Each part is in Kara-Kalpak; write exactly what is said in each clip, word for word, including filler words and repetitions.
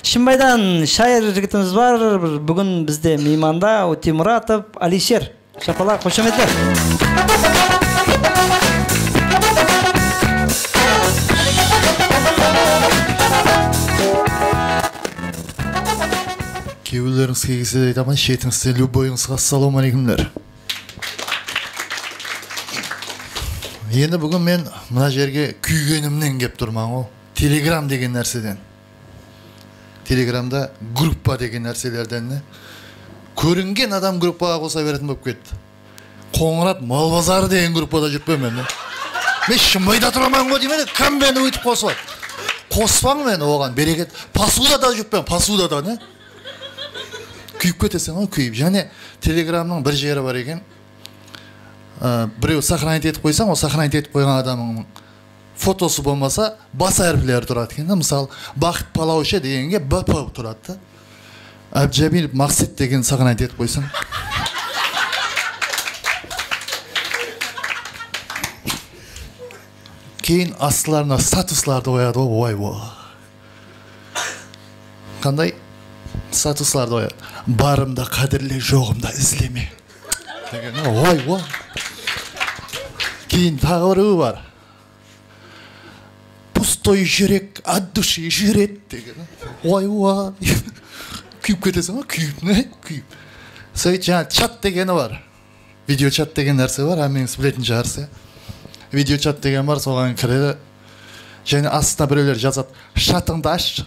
Shımbaydan shayır jigitimiz bar. Búgin bizde miymanda Ótemuratov Alisher. Shapalaq, xoshametler. Kewillerińizge kelse de aytaman, shetińizde lyuboyıńızǵa assalawma aleykumler. Endi búgin men mına jerge kúygenimnen kep turman ǵo. Telegram degen nárseden. Telegramda gruppa degen nárselerden de. Kóringen adam gruppaǵa qosa beretin bolıp ketti. Qońırat mal bazarı degen gruppada júrippen men de. Men Shımbayda turaman ǵo deymen, kim meni óytip qosıp atır? Qospań meni oǵan, bereket. Posudada júrippen, posudada, ne? Kúyip keteseń ǵoy, kúyip. Jáne Telegramnıń bir jeri bar eken. Á, birew сохранить etip qoysań, ol сохранить etip qoyǵan adamıńnıń fotosı bolmasa, bas háripleri turadı eken da. Mısal, Baxıt palawshı degenge B P turadı da. Ábdijamilov Maqset degen сохранить etip qoysań. Keyin astılarına statuslardı qoyadı ǵoy, oy, o. Qanday statuslardı qoyadı? Barımda qádirle, joǵımda izleme. Degen, oy, o. Keyin taǵı birewi bar. Pustoy júrek от души júredi degen. Oy, oy. Kúyip keteseń ǵoy, kúyip, ne? Kúyip. Sóyt, jańa chat degeni bar. Video chat degen nárse bar, hámmenińiz biletin shıǵarsız, ya. Video chat degen bar, soǵan kiredi. Jáne astına birewler jazadı, shatıńdı ash.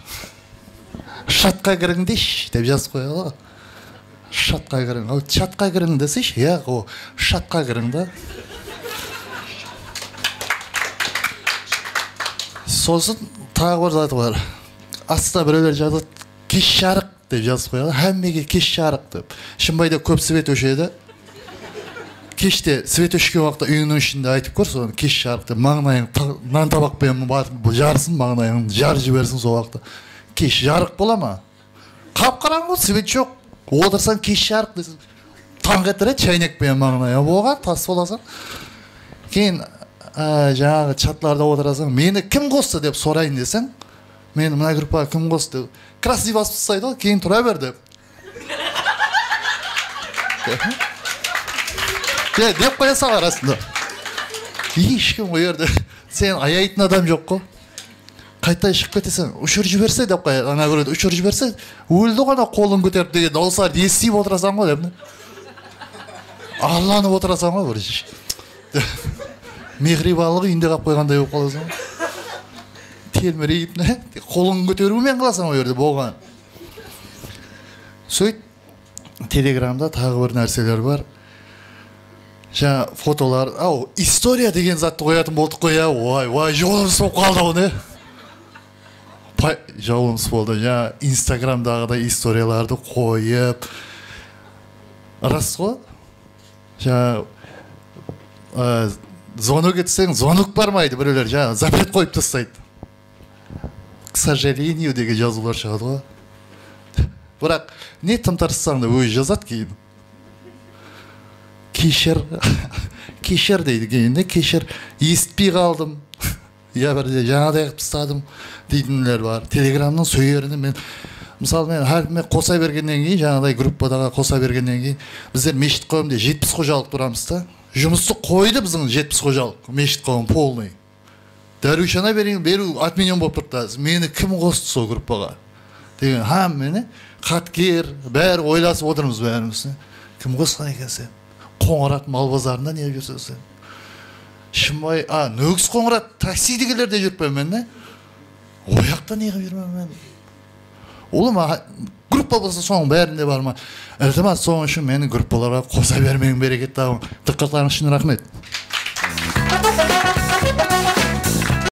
Shatqa kiriń desh, dep jazıp qoyadı ǵoy. Shatqa kiriń. Al, chatqa kiriń desesh, ya, o, shatqa kiriń da. Sosın taǵı bir zatı bar. Astına birewler jazadı, kesh jarıq dep jazıp qoyadı. Hámmege kesh jarıq dep. Shımbayda kóp svet óshedi. Keshte svet óshken waqıtta úyińniń ishinde aytıp kór, sonı kesh jarıq dep. Mańlayıń ta-, nan tabaq penen bar-, jarısın, mańlayıń jarıp jibersin sol waqıtta. Kesh jarıq bola ma? Qap-qarańǵı, svet joq. Otırsań, kesh jarıq deseń. Tań ettiredi, shaynek penen mańlayıń. Bolǵan, tas bolasań. Keyin, á, jańaǵı chatlarda otırasań, meni kim qostı dep sorayın deseń, meni mına gruppaǵa kim qostı dep. Krasnıy basıp taslaydı ǵoy, keyin tura ber dep. Ya, dep qoyasań arasında. Hesh kim o jerde seni ayaytın adam joq ǵo. Qayta shıǵıp keteseń, ushırıp jiberse dep qoyadı. Ana kóredi, ushırıp jiberse, óldi ǵo ana qolın kóterip degen dawıslardı esitip otırasań ǵo dep. Allanıp otırasań ǵo bir. Mehribanlıq úyinde qalıp qoyǵanday bolıp qalasań. Telmireyip, ne? Qolın kóteriwimen qalasań o jerde bolǵan. Sóyt, Telegramda taǵı bir nárseler bar. Jańa fotolar, aw, istoriya degen zattı qoyatın boldıq ǵoy, ya. Oy, oy, jolımız bolıp qaldı aw, ne? Pay-, jolımız boldı. Jańa Instagramdaǵıday istoriyalardı qoyıp. Ras ǵo. Jańa, e, zvonok etseń, zvonok barmaydı, birewler jańa zapret qoyıp taslaydı. К сожалению degen jazıwlar shıǵadı ǵo. Biraq ne tım tırıssań da ózi jazadı keyin. Keshir, keshir deydi keyin de, keshir, esitpey qaldım. Ya bir de jańaday qılıp tasladım deytinler bar. Telegramnıń sol jerinde men, mısalı, men hár kime qosa bergennen keyin, jańaday gruppadaǵı qosa bergennen keyin, bizler meshit qawmında jetpis xojalıq turamız da. Jumıstı qoydı biziń jetpis xojalıq, meshit qawım polnıy. Dárúshana beriń, beriw отменён bolıp turıptı. Meni kim qostı sol gruppaǵa? Degen hámmeni qatker, bári oylasıp otırmız bárimiz. Kim qosqan eken sen? Qońırat mal bazarında ne qılıp júrseń sen? Shımbay, a, Nókis Qońırat, taksi degenlerde júrippen men de. Oyaqta ne qılıp júrmen men? Ulıwma, gruppa bolsa sonıń bárinde barman. Iltimas, sonıń ushın meni gruppalarǵa qosa bermeń, bereket tabıń. Dıqqatlarıńız ushın raxmet.